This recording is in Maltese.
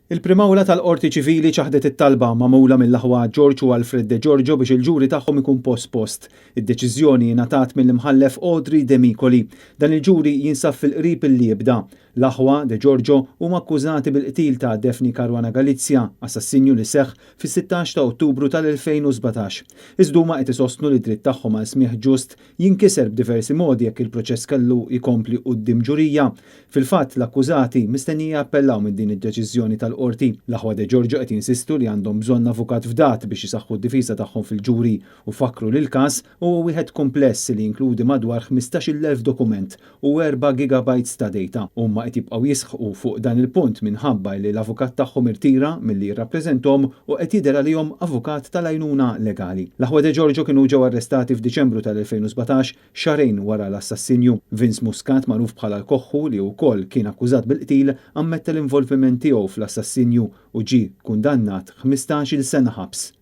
Il-Prim'Awla tal-Qorti Ċivili ċaħdet it-talba magħmula mill-aħwa George u Alfred De Giorgio biex il-ġuri tagħhom ikun pospost. Id-deċiżjoni ingħatat mill-Imħallef Audrey Demicoli. Dan il-ġuri jinsab fil-qrib li jibda. L-aħwa De Giorgio huma akkużati bil-qtil ta' Daphne Caruana Galizia, assassinju li seħħ fis-16 ta' Ottubru tal-2017. Iżda huma qed isostnu li d-dritt tagħhom għal smigħ ġust jinkiser b'diversi modi jekk il-proċess kellu jkompli quddiem ġurija. Fil-fatt, l-akkużati mistennija jappellaw minn din id-deċiżjoni tal-qorti. L-aħwa De Giorgio qed jinsistu li għandhom bżonn avukat fdat biex isaħħu d-difiża tagħhom fil-ġuri u fakru li l-każ huwa wieħed kumpless li jinkludi madwar 15,000 dokument u 4 gigabytes ta' data. Huma qed jibqgħu jisħqu fuq dan il-punt minħabba li l-avukat tagħhom irtira milli jirrappreżentahom u qed jidher għalihom avukat tal-għajnuna legali. L-aħwa De Giorgio kienu ġew arrestati f'Diċembru tal-2017, xahrejn wara l-assassinju. Vince Muscat, magħruf bħala l-Koħħu, li wkoll kien akkużat bil-qtil, ammetta l-involviment tiegħu fl-assassinju u ġie kundannat 15-il sena ħabs.